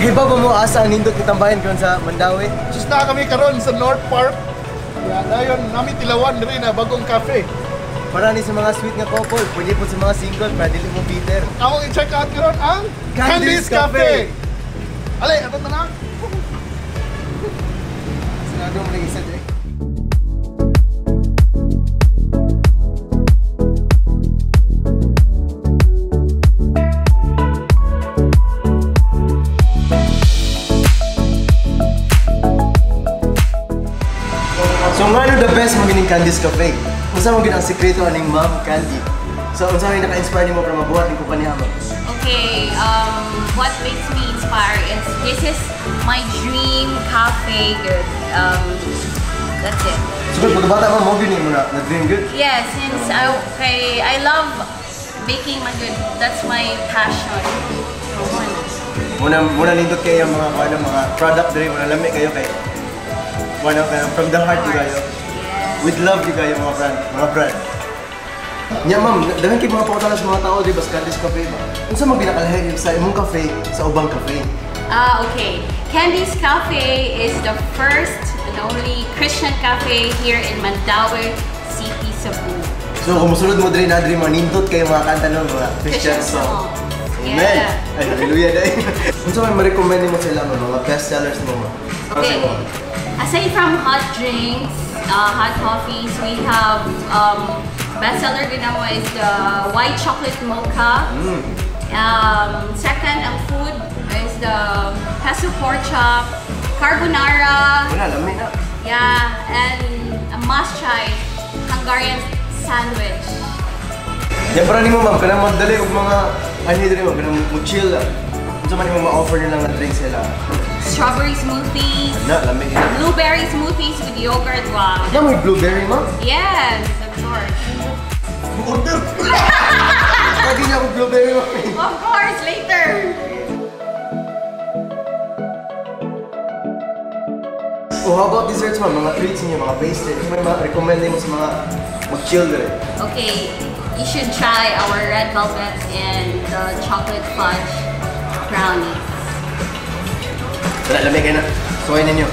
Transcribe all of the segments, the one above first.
Hiba ba mo asa ang nindot kitambayan karon sa Mandaue? Sus na kami karon sa North Park. Ya, dayon nami tilawan diri na bagong cafe. Para ni sa mga sweet nga couple, pwede po sa mga single para dili mo bitter. Among i-check out karon ang Candy's Candy's Cafe. Alay, ato na lang. Sinado mo lagi sa direk. So ngano the best mo gining Candy's Cafe? Unsa mo gid ang sekreto aning Ma'am Candy? So unsa may naka-inspire nimo para mabuhat ning kumpanya, ma'am? Okay, what makes me inspire is this is my dream cafe. Good. That's it. So kung pagkabata ma'am, mo gyud nimo na dream good. Yeah, since I okay, I love baking my good. That's my passion. So, Muna muna nindot kayo ang mga kuan mga product diri, muna lami kayo kay muna kayo from the heart you kayo. Yes. With love you kayo mga brand, mga brand. Nya ma'am, daghan kay mga pangutana sa mga tao di ba sa Candy's Cafe ba? Unsa man ginakalahi sa imong cafe sa ubang cafe? Ah, okay. Candy's Cafe is the first and only Christian cafe here in Mandaue City, Cebu. So kung musulod mo diri na diri manindot kayo mga kanta no, mga Christian song. Amen. Yeah. Ay, hallelujah dai. Unsa man ma-recommend nimo sila ma'am, mga best sellers mo ma'am? Para sa Okay. imo? Aside from hot drinks, hot coffees, we have bestseller ginawa is the white chocolate mocha. Second, ang food is the peso pork chop, carbonara. Wala, lami na. Yeah, and a must try Hungarian sandwich. Yan para nimo ma'am, kanang magdali og mga ano diri ma'am, kanang mo chill lang. Unsa man imong ma-offer nila nga drinks sila? Strawberry smoothies, Na, lami na. Blueberry smoothies with yogurt. Wow. Na may blueberry ma'am? Yes, of course. Order. Lagi niya ako blueberry ma'am. Of course, later. Oh, how about desserts ma'am? Mga treats niyo, mga pastry. Unsa may ma-recommend nimo sa mga mag-chill diri? Okay, you should try our red velvet and the chocolate fudge brownies. Wala, lami kayo na. Suwayin ninyo.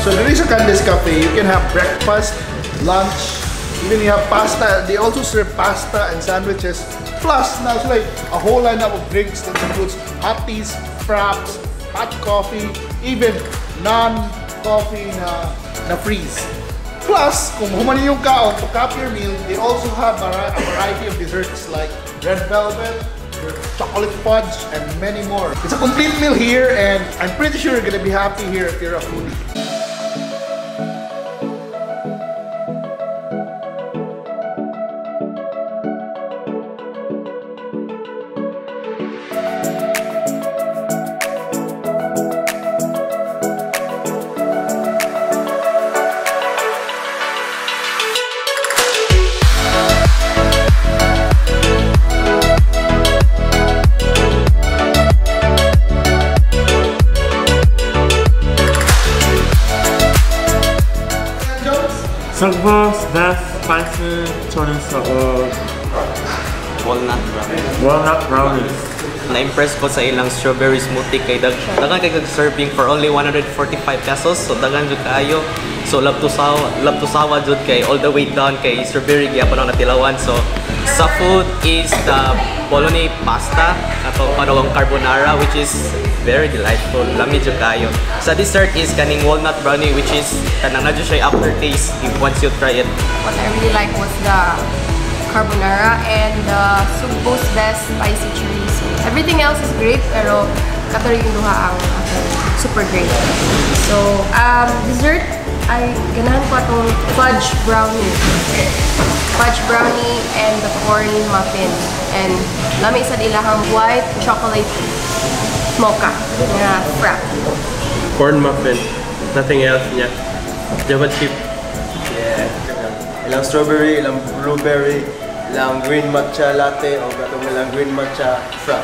So there is a Candy's Cafe. You can have breakfast, lunch, even you have pasta. They also serve pasta and sandwiches. Plus, now it's like a whole lineup of drinks that includes hot teas, fraps, hot coffee, even non-coffee na freeze. Plus, kung humani yung kaon to cap your meal, they also have a variety of desserts like red velvet, chocolate fudge, and many more. It's a complete meal here, and I'm pretty sure you're gonna be happy here if you're a foodie. Sugbo's best spicy chorizo or Walnut brownies. Walnut brownies. Na-impress ko sa ilang strawberry smoothie kay daghan kay serving for only 145 pesos. So daghan jud kaayo. So love to sawa jud kay all the way down kay strawberry gyapon ang natilawan. So sa food is the bolognese pasta atong panawang carbonara, which is very delightful. Lami jud kaayo. Sa dessert is kaning walnut brownie, which is kanang na jud siya aftertaste if once you try it. What I really like was the carbonara and the Sugbo's best spicy chorizo. Everything else is great, pero kato yung duha ang akong super great. So, dessert, ay ganahan ko atong fudge brownie. Fudge brownie and the corn muffin. And lami sad ilahang white chocolate mocha nga frap. Corn muffin. Nothing else niya. Java chip. Yeah. Ilang strawberry, ilang blueberry, ilang green matcha latte, o katong ilang green matcha frap.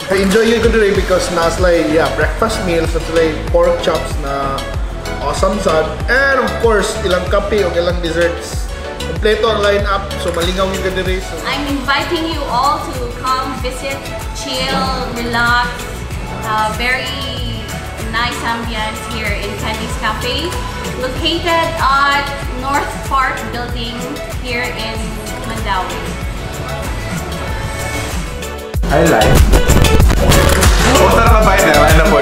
I enjoy yun ko diri because nasa like, yeah, breakfast meals, nasa like pork chops na awesome sad, and of course, ilang kape o ilang desserts. Kompleto ang line-up. So malingaw gyud ka diri. So, I'm inviting you all to come visit, chill, relax. Very nice ambience here in Candy's Cafe, located at North Park Building here in Mandaue. I like. Oh, tara ka ba yun? Ano po?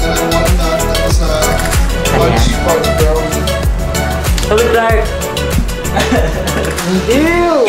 And one na tapos sa fudge fudge brownie. So it's like Ew!